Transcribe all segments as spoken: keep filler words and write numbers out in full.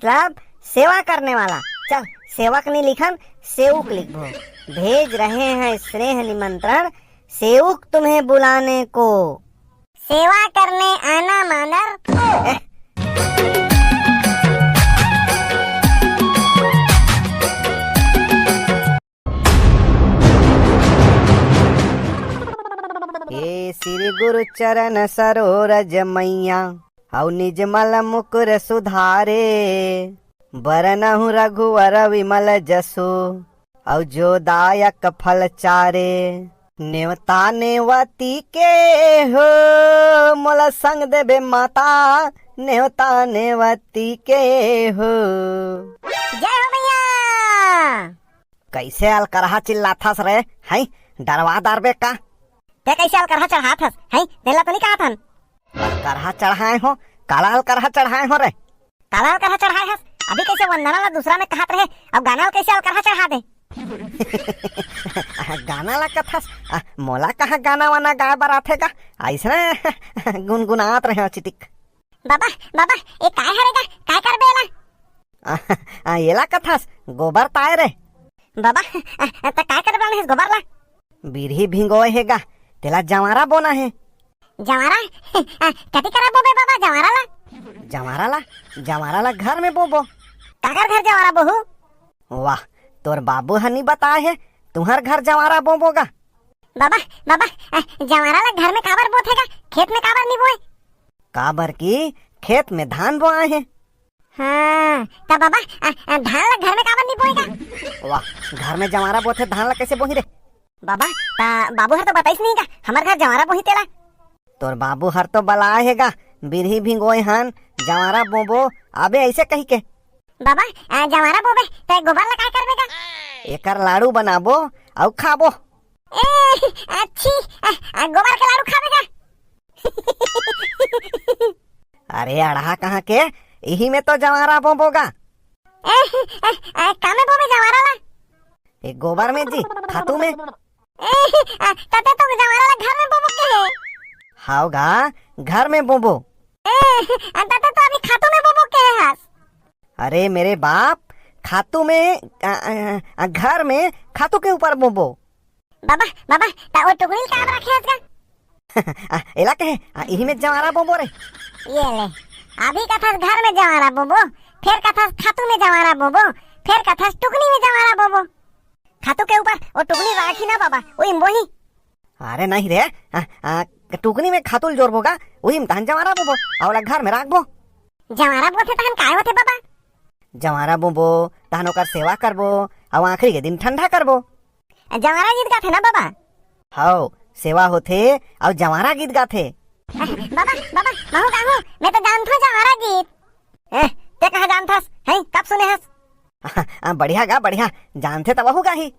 मतलब सेवा करने वाला। चल, सेवक नहीं लिखन, सेवक लिखबो। भेज रहे हैं स्नेह निमंत्रण, सेवक तुम्हें बुलाने को। सेवा करने आना मानर। हे श्री गुरु चरण सरोरज मैया, अउ निजमल मुकुर सुधारे, बरनहु रघुवर विमल जसु, अउ जो दायक फल चारे। नेवता नेवती के हो, मोला संग देबे माता, नेवता नेवती के हो। जय हो मैया। कैसे अलकरहा चिल्लाथस रे, हैं? डरवा डारबे का? ते कैसे अलकरहा चढ़ाथस, हैं? तेला तो नहीं कहत हन। अलकरहा चढ़ाए हो? काला अलकरहा चढ़ाए हो रे? काला अलकरहा चढ़ाए हस? अभी कैसे वंदना ला दूसरा में कहत रहे, अब गाना ला कैसे अलकरहा चढ़ा दे? गाना ला कथस? आ, मोला कहाँ गाना वाना गाए बर आथे का? ऐसने गुनगुनात रहे हो चिटिक। बाबा, बाबा, ये काय हरे गा? काय करबे एला? आ, आ, एला कथस, गोबर ताय रे। बाबा, आ, आ, त काय करे बर आने हस गोबर ला? बिरही भिंगोए हे गा, तेला जंवारा बोना हे। जंवारा? आ, कति करा बोबे बाबा जंवारा ला? जंवारा ला, जंवारा ला घर में बोबो। काकर घर जंवारा बोहू? वाह, तोर बाबू ह नी बताए हे, तुहर घर जंवारा बोबो गा। बाबा, बाबा, आ, जंवारा ला घर में काबर बोथे गा? खेत में काबर नी बोए? काबर कि खेत में धान बोआए हे। हाँ, त बाबा, आ, आ, धान ला घर में काबर नी बोए गा? वाह, घर में जंवारा बोथे, धान ला कैसे बोही रे? बाबा, त बाबू हर तो बताइस नहीं गा, हमर घर जंवारा बोही तेला। तोर बाबू हर तो बलाए हे गा, बिरही भिंगोए हन, जंवारा बोबो, आबे ऐसे कही के। बाबा, आ, जंवारा बोबे, ते गोबर ला काय करबे गा? एकर लाड़ू बनाबो, अउ खाबो। ए, अच्छी, आ, आ, गोबर के लाड़ू खाबे गा? अरे अड़हा कहाँ के, इही में तो जंवारा बोबो गा। ए, ए, ए, कामे बोबे जंवारा ला? ए गोबर में जी, खातू में। ए, आ, तते तो जंवारा ला घर में बोबो के हे। हाव गा, घर में बोबो। ए, आ, तते तो अभी खातू में बोबो के हे हस। अरे मेरे बाप, खातू में, आ, आ, आ, घर में खातू के ऊपर बोबो। बाबा, बाबा, त ओ टुकनी ल काबर रखे हस गा? आ, एला कहे, आ, इही में जंवारा बोबो रे। ये ले, अभी कथस घर में जंवारा बोबो, फेर कथस खातू में जंवारा बोबो, फेर कथस टुकनी में जंवारा बोबो। खातू के ऊपर ओ टुकनी राखी ना बाबा, ओही में बोही। अरे नहीं रे, आ, आ, टुकनी में खातू ल जोरबो गा, ओही में तहन जंवारा बोबो, अउ ओला घर में राखबो। जंवारा बोथे तहन काय होथे बाबा? जंवारा बोबो, तहन ओकर सेवा करबो, अउ आखिरी के दिन ठंडा करबो। जंवारा गीत गाथे ना बाबा? हव, सेवा होथे अउ जंवारा गीत गाथे। बाबा, बाबा, महू गाहूं, मैं तो जानथों जंवारा गीत। ए, ते कहाँ जानथस? हैं, कब सुने हस? आ, बढ़िया गा, बढ़िया, जानथे त वहू गाही।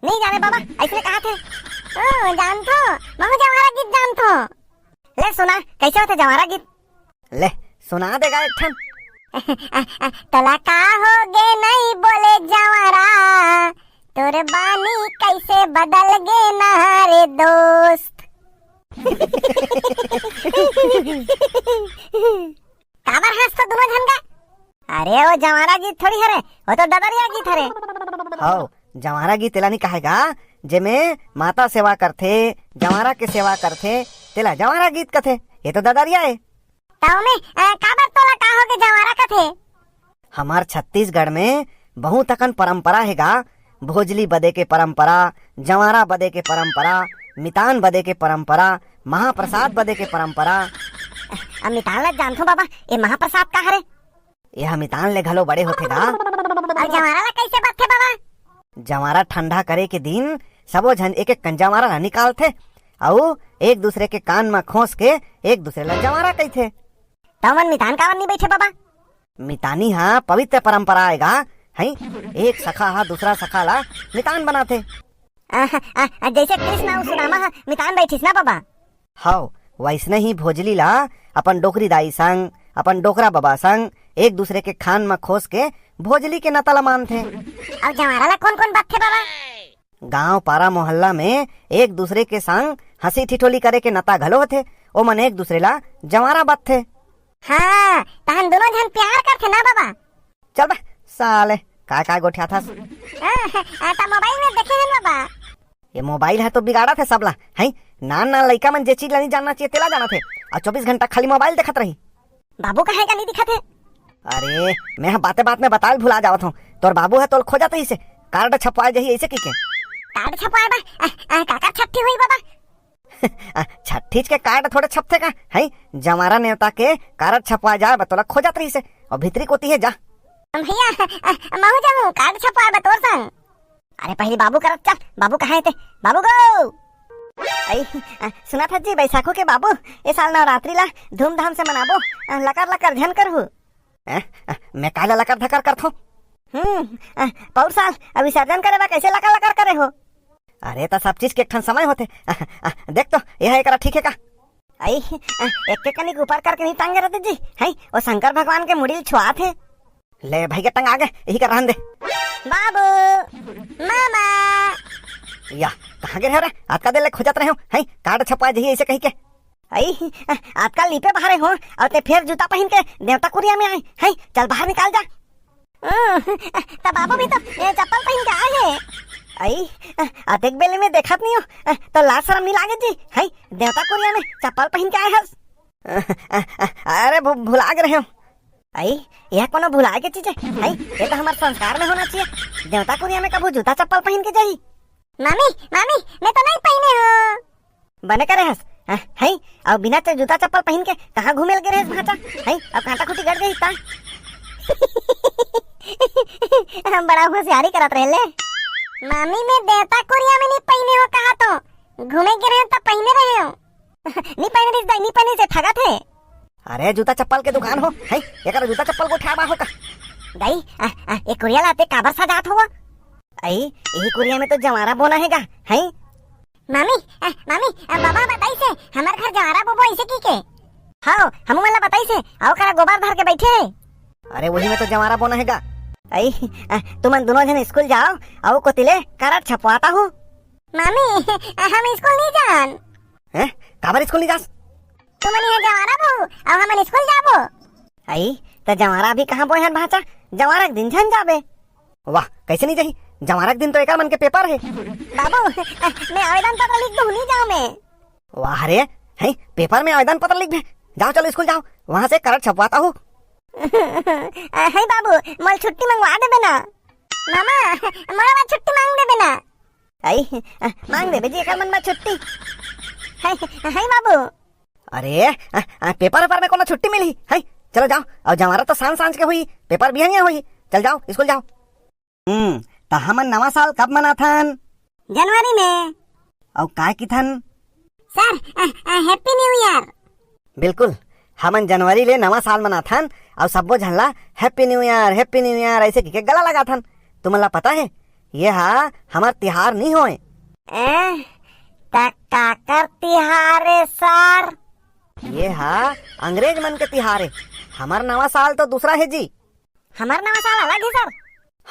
नहीं जाने बाबा, ऐसने कहा थे। ओ, जानथों, महू जंवारा गीत जानथों। ले सुना, कैसे होथे जंवारा गीत? ले, सुना दे गा एक ठन। तोला का हो गे नहीं बोले जंवारा, तोर बानी कैसे बदल गे ना रे दोस्त। काबर हंसथो दुनो झन गा? अरे, वो जंवारा गीत थोड़ी हरे, वो तो ददरिया गीत हरे। हव, जंवारा गीत एला नी कहे गा, जेमे माता सेवा करथे, जंवारा के सेवा करथे, तेला जंवारा गीत कथे। ये तो ददरिया ए। त ओमे, अ, काबर तोला का होगे जंवारा कथे? हमर छत्तीसगढ़ में बहुत अकन परंपरा हे गा। भोजली बदे के परंपरा, जंवारा बदे के परंपरा, मितान बदे के परंपरा, महाप्रसाद बदे के परंपरा। अ, मितान ला जानथों बाबा, ये महाप्रसाद का हरे? ये ह मितान ले घलो बड़े होथे गा। अउ जंवारा ला कैसे बदथे बाबा? जंवारा ठंडा करे के दिन सबो झन एक एक कन जंवारा ला निकालथे अउ एक दूसरे के कान म खोंस के एक दूसरे ला जंवारा कहिथे। त ओमन मितान काबर नी बइठे बाबा? मितानी ह पवित्र परंपरा आय गा, हैं? एक सखा ह दूसरा सखा ला मितान बनाथे। आ, आ, आ, जैसे कृष्ण अउ सुदामा ह मितान बैठिस ना बाबा। हव, वैसने ही भोजली ला अपन डोकरी दाई संग, अपन डोकरा बबा संग एक दूसरे के कान म खोंस के भोजली के नता ला मानथे। अउ जंवारा ला कोन कोन बदथे बाबा? गांव पारा मोहल्ला में एक दूसरे के संग हंसी ठिठोली करे के नता घलो होथे, ओमन एक दूसरे ला जंवारा बदथे। हाँ, तहन दुनो झन प्यार करथे ना बाबा? साले, काय काय गोठियाथस? हाँ, हाँ, त मोबाइल में देखे हन बाबा। ये मोबाइल ह तो बिगाड़त हे सबला, हैं? नान नान लइका मन जे चीज ला नइ जानना चाहिए, तेला जानत हे। अउ चौबीस घंटा खाली मोबाइल देखत रही। बाबू कहाँ हे का नइ दिखत हे? अरे, मैं ह बाते बात में बताल भुला जावत हूँ। तोर बाबू ह तोल खोजत रहिस हे, कार्ड छपवाए जाही अइसे कहिके। कार्ड छपवाए बर? अ, अ, काकर छट्ठी होही बाबा? अ, छट्ठीच के कार्ड थोड़े छपथे का, हैं? जंवारा नेवता के कारड छपवाए जाए बर तोला खोजत रहिस हे, अउ भीतरी कोती हे जा। भैया, अ, महूँ जाहूँ कार्ड छपवाए बर तोर संग। अरे पहिली बाबू करा चल, बाबू कहाँ हे ते? बाबू गो! अई, अ, सुनत हस जी बैसाखू के बाबू, ए साल नवरात्रि ला धूमधाम से मनाबो, अ, लकर लकर झन करहू। हैं? अ, मैं काला लकर धकर करथों? हम्म, अ, पौर साल अ विसर्जन करे बर कैसे लकर लकर करे हो? अरे त सब चीज के एक ठन समय होथे। अ, अ, देख तो, यह एकरा ठीक हे का? अई, अ, एक के कनिक ऊपर करके नहीं टांगे रहते जी, हैं? वो शंकर भगवान के मुड़ी ल छुआत हे। ले भैया, टंगा गे, यही कर रहन दे। बाबू, मामा। या, कहाँ गे रहे रे? अतका देर ले खोजत रहे हो, हैं? कार्ड छपवा जाही ऐसे कहिके। अई, अतका लीपे बाहरे हो, अउ ते फेर जूता पहिन के देवता कुरिया में आए, हैं? चल बाहर निकाल जा। हम्म, त बाबू भी तो, ए, चप्पल पहिन के आए हे। अई, अतेक बेले में देखत नहीं हो, तो लाज शरम नहीं लागे जी, हैं? देवता कुरिया में चप्पल पहिन के आए हस। अरे, भु-, भुला गे रहे हो। अई, यह कोनो भुलाए के चीज हे? हैं? ये तो हमर संस्कार में होना चाहिए। देवता कुरिया में कभू जूता चप्पल पहिन के जाही? मामी, मामी, मैं तो नहीं पहिने हो। बने करे हस, हैं? हैं? अउ बिना च-, जूता चप्पल पहिन के कहाँ घूमे लगे रहेस भांचा? हैं? अउ कांटा खूंटी गड़ जाही ता। हम बड़ा होशियारी करत रहे ले। मामी, मैं देवता कुरिया में नहीं पहिने हो कहा तो। घूमे गे रहे हो तब पहिने रहे हो। नी पहिने रिस दाई, नी पहिने से ठगत हे। अरे जूता चप्पल के दुकान हो, हैं? एकरा जूता चप्पल गोठियाबा हो का? दाई, अ, अ, ए कुरिया ला ते काबर सजात हो? अई, यही कुरिया में तो जंवारा बोना हे गा, हैं? मामी, अ, मामी, अ, बाबा बताइस हे, हमर घर जंवारा बोबो ऐसे कहिके। हाँ, हमू मन ला बताइस हे, अउ करा गोबर धर के बैठे हे। अरे वही में तो जंवारा बोना हे गा। अई, अ, तुमन दोनों झन स्कूल जाओ, अउ कोती ले कारड छपवाता हूँ। मामी, हम स्कूल नहीं जान। हैं? काबर स्कूल नहीं जास? तुमन यहाँ जंवारा बो, अब हमन स्कूल जाबो। अई, त जंवारा अभी कहाँ बोए हन भांचा? जंवारा के दिन झन जाबे। वाह, कैसे नहीं जाही? जंवारा के दिन तो एकर मन के पेपर हे। बाबू, मैं आवेदन पत्र लिख दूँ, नहीं जाऊँ मैं। वाह रे, हैं? पेपर में आवेदन पत्र लिखबे? जाओ चलो स्कूल जाओ, वहाँ से कारड छपवाता हूँ। हैं बाबू, मोल छुट्टी मंगवा देबे ना। मामा, मोला छुट्टी मांग देबे ना। अई, अ, मांग देबे जी एकर मन म छुट्टी। हैं, हैं बाबू। अरे, अ, अ, पेपर वेपर में कोनो छुट्टी मिलही? हैं, चलो जाओ, अउ जंवारा तो सांझ सांझ के होही, पेपर बिहनिया होही, चल जाओ, स्कूल जाओ। हम्म, त हमन नवा साल कब मनाथन? जनवरी में। अउ काय किथन? सर, अ, अ, Happy New Year। बिल्कुल, हमन जनवरी ले नवा साल मनाथन अउ सब्बो झन ला Happy New Year, Happy New Year ऐसे कहिके गला लगाथन। तुमन ला पता हे, ये हा हमर तिहार नी होय। ए, त काकर तिहार ए सर? ये हा अंग्रेज मन के तिहार ए। हमर नवा साल तो दूसरा हे जी। हमर नवा साल अलग हे सर।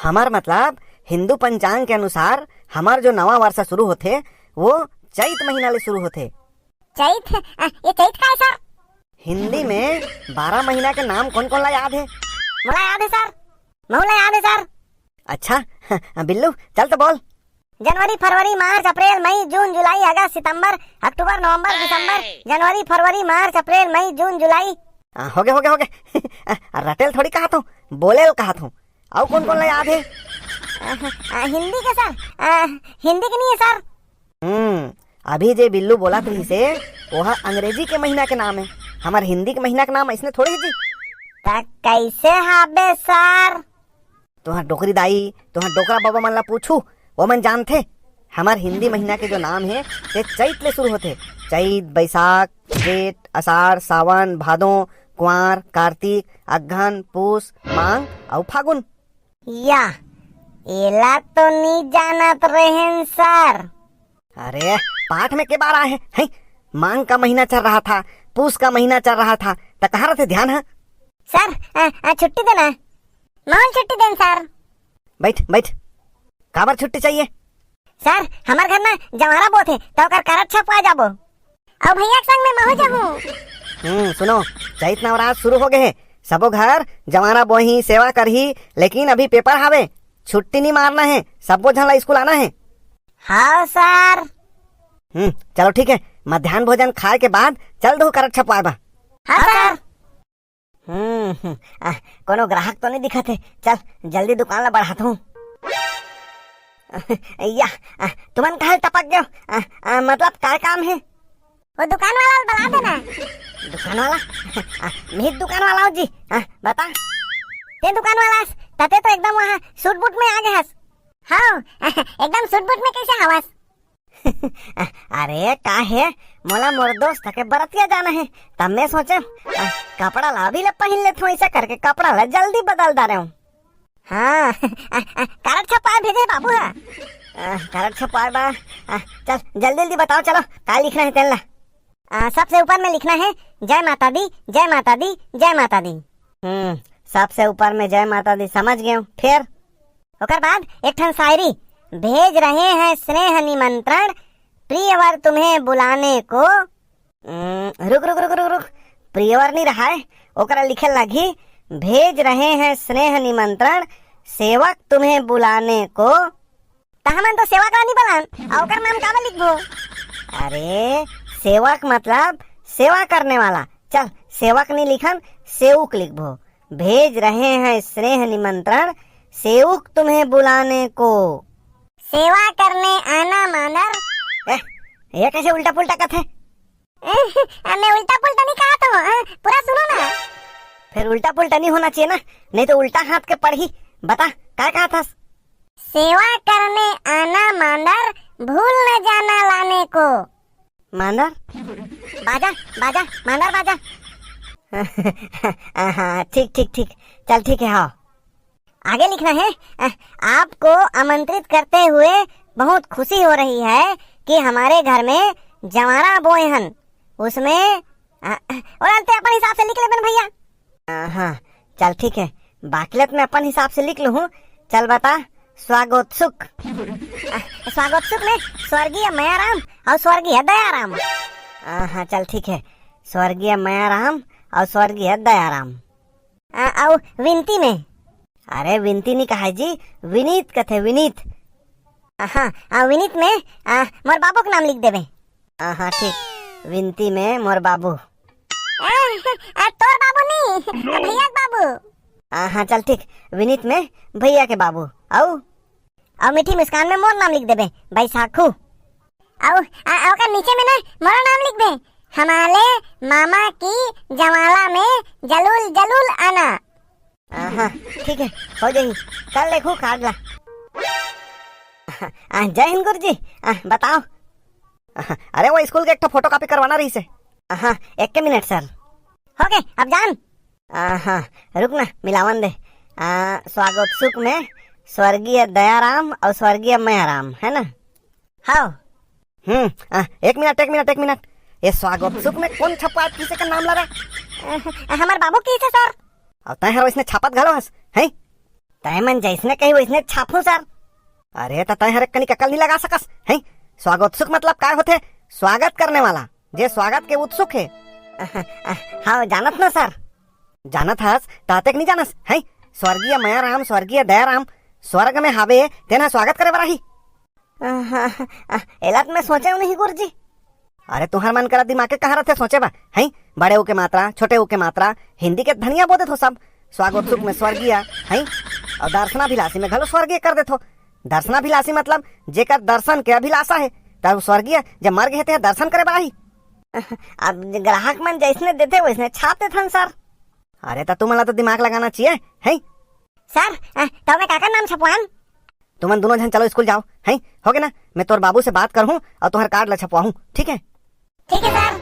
हमर मतलब हिंदू पंचांग के अनुसार हमर जो नवा वर्ष शुरू होथे, वो चैत महीना ले शुरू होथे। चैत? अ, ये चैत का हे सर? हिंदी में बारह महीना के नाम कौन कौन ला याद हे? मोला याद हे सर, महू ला याद हे सर। अच्छा, बिल्लू, चल तो बोल। जनवरी, फरवरी, मार्च, अप्रैल, मई, जून, जुलाई, अगस्त, सितंबर, अक्टूबर, नवंबर, दिसंबर। जनवरी, फरवरी, मार्च, अप्रैल, मई, जून, जुलाई। आ, होगे, होगे, होगे। आ, रटेल थोड़ी कहत हूँ, बोलेल कहत हूँ। अउ कौन कौन ला याद हे? आ, आ, हिंदी के सर, आ, हिंदी के नहीं हे सर। हम्म, अभी जे बिल्लू बोलत रहिस हे, ओहा अंग्रेजी के महीना के नाम हे। हमर हिंदी के महीना के नाम अइसने थोड़े हे जी। त कैसे हाबे सर? तुहर डोकरी दाई, तुहर डोकरा बाबा मन ला पूछू, वो मन जानथे। हमर हिंदी महीना के जो नाम हे, ते चैत ले शुरू होथे। चैत, बैसाख, जेठ, असाढ़, सावन, भादों, कुंवार, कार्तिक, अगहन, पूस, मांग अउ फागुन। या, एला तो नी जानत रहेन सर। अरे, पाठ में के बार आए हैं? हैं? मांग का महीना चल रहा था, पूस का महीना चल रहा था, त कहाँ रथे ध्यान ह? सर, अ, अ, छुट्टी देना। मोल छुट्टी देन सर। बैठ, बैठ। काबर छुट्टी चाहिए? सर, हमर घर में जंवारा बोथे, त ओकर कारड छपवा जाबो। अउ भैया के संग में महू जाहूँ। हम्म, सुनो, चैत नवरात शुरू हो गए हे, सबो घर जंवारा बोही, सेवा करही, लेकिन अभी पेपर हावे, छुट्टी नी मारना हे, सबो झन ला स्कूल आना हे। हाँ सर। हम्म, चलो ठीक है, मध्यान्ह भोजन खाए के बाद चल दो करट छपवाए बा। हाँ सर। हम्म, हम्म, आ, कोनो ग्राहक तो नहीं दिखत हे, चल जल्दी दुकान ला बढ़ात हूँ। या, आ, तुमन काहे टपक गयो? आ, आ, मतलब काय काम हे? वो दुकान वाला ला बला देना। दुकान वाला? आ, मैं दुकान वाला हूँ जी। आ, बता। ते दुकान वाला हस, तते तो एकदम वहाँ सूट बूट में आ गए हस। हाँ, एकदम सूट बूट में कैसे हवस? अरे का हे, मोला मोर दोस्त के बरतिया जाना हे, तब मैं सोचे, आ, कपड़ा ला अभी ले पहिन लेथों, ऐसा करके कपड़ा ला जल्दी बदल डारे हूँ। हाँ, आ, आ, कारड छपवाए भेजे बाबू हा। आ, कारड छपवाए बा। आ, चल जल्दी जल्दी बताओ, चलो का लिखना हे तेन ला। आ, सबसे ऊपर में लिखना हे, जय माता दी, जय माता दी, जय माता दी। हम्म, सबसे ऊपर में जय माता दी, समझ गए हूँ। फिर ओकर बाद एक ठन शायरी, भेज रहे हैं स्नेह निमंत्रण, प्रियवर तुम्हें बुलाने को। उम, रुक, रुक, रुक, रुक, रुक। प्रियवर नहीं रहा है, ओकरा लिखे लगी, भेज रहे हैं स्नेह निमंत्रण, सेवक तुम्हें बुलाने को। त हमन तो सेवक ला नहीं बलान, आ ओकर नाम काबर लिखबो? अरे, सेवक मतलब सेवा करने वाला। चल, सेवक नहीं लिखन, सेवक लिखबो। भेज रहे हैं स्नेह निमंत्रण, सेवक तुम्हें बुलाने को। सेवा करने आना मांदर। ए, ये कैसे उल्टा पुल्टा कथे? मैं उल्टा पुल्टा नहीं कहा तो, हाँ, पूरा सुनो ना। फिर उल्टा पुल्टा नहीं होना चाहिए ना, नहीं तो उल्टा हाथ के पड़ही। बता, का कहा था? सेवा करने आना मांदर, भूल न जाना लाने को। मांदर? बाजा, बाजा, मांदर बाजा। हाँ, ठीक, ठीक, ठीक। चल, ठीक है, हाँ। आगे लिखना है, अ, आपको आमंत्रित करते हुए बहुत खुशी हो रही है कि हमारे घर में जंवारा बोए हन, उसमें, अ, और अंते अपन हिसाब से लिख लेबे न भैया। अ, हाँ, चल ठीक है, बाकलत में अपन हिसाब से लिख लूँ। चल बता, स्वागोत्सुक। अ, स्वागोत्सुक में स्वर्गीय मयाराम और स्वर्गीय दयाराम। अ, हाँ, चल ठीक है, स्वर्गीय मयाराम और स्वर्गीय दयाराम। आ, अउ विनती में। अरे विनती नहीं कहा जी, विनीत कथे, विनीत। हाँ, आ, विनीत में, आ, मोर बाबू के नाम लिख देवे। आ, हाँ ठीक, विनती में मोर बाबू। आ, आ, तोर बाबू नहीं, आ, भैया के बाबू। आ, हाँ चल ठीक, विनीत में भैया के बाबू। अउ? अउ मीठी मुस्कान में मोर नाम लिख देबे, बैसाखू। अउ, आ, ओकर नीचे में ना मोरो नाम लिख दे, हमारे मामा की जंवाला में जलूल जलूल आना। हाँ, ठीक है, हो जाही, कर ले खू काट ला। आ, जय हिंद गुरु जी। आ, बताओ। अरे वो स्कूल के एक ठो फोटोकॉपी करवाना रही से। हाँ, एक के मिनट सर। हो गए, अब जान। आ, हाँ, रुक ना, मिलावन दे। आ, स्वागोत्सुक में स्वर्गीय दयाराम और स्वर्गीय मयाराम, है ना? हाँ। हम्म, आ, एक मिनट, एक मिनट, एक मिनट। ये स्वागोत्सुक में कौन छपवात किसे का नाम ला रहा? हमार बाबू की से सर। और तय हर वैसने छापत घलो हस, हैं? तय मन जैसने कही वैसने छापू सर। अरे त तय हर एक कनी अकल नहीं लगा सकस, हैं? स्वागोत्सुक मतलब काय होथे? स्वागत करने वाला, जे स्वागत के उत्सुक है। हाँ, जानत ना सर। जानत हस, तातेक नहीं जानस, हैं? स्वर्गीय मयाराम, स्वर्गीय दयाराम, स्वर्ग में हावे, तेन ह स्वागत करे बर आही। आहा, आ, एला त मैं सोचे नहीं गुरुजी। अरे तुहर मन करा दिमाग के कहाँ रथे सोचे बा, हैं? बड़े उ के मात्रा, छोटे उ के मात्रा, हिंदी के धनिया बो देथो सब। स्वागोत्सुक में स्वर्गीय, हैं? और दर्शनाभिलाषी में घलो स्वर्गीय कर देथो। दर्शनाभिलाषी मतलब जेकर दर्शन के अभिलाषा है, तब स्वर्गीय, जब मर गए ते दर्शन करे बर आही। अब ग्राहक मन जैसने देथे वैसने छाप देथन सर। अरे त तुमन ला तो दिमाग लगाना चाहिए, हैं? सर, अ, तो मैं काकर नाम छपवान? तुमन दोनों झन चलो स्कूल जाओ, हैं? हो गए ना, मैं तोर बाबू से बात करहूँ और तुम्हारे कार्ड ला छपवाहूँ, ठीक है? ठीक है सर।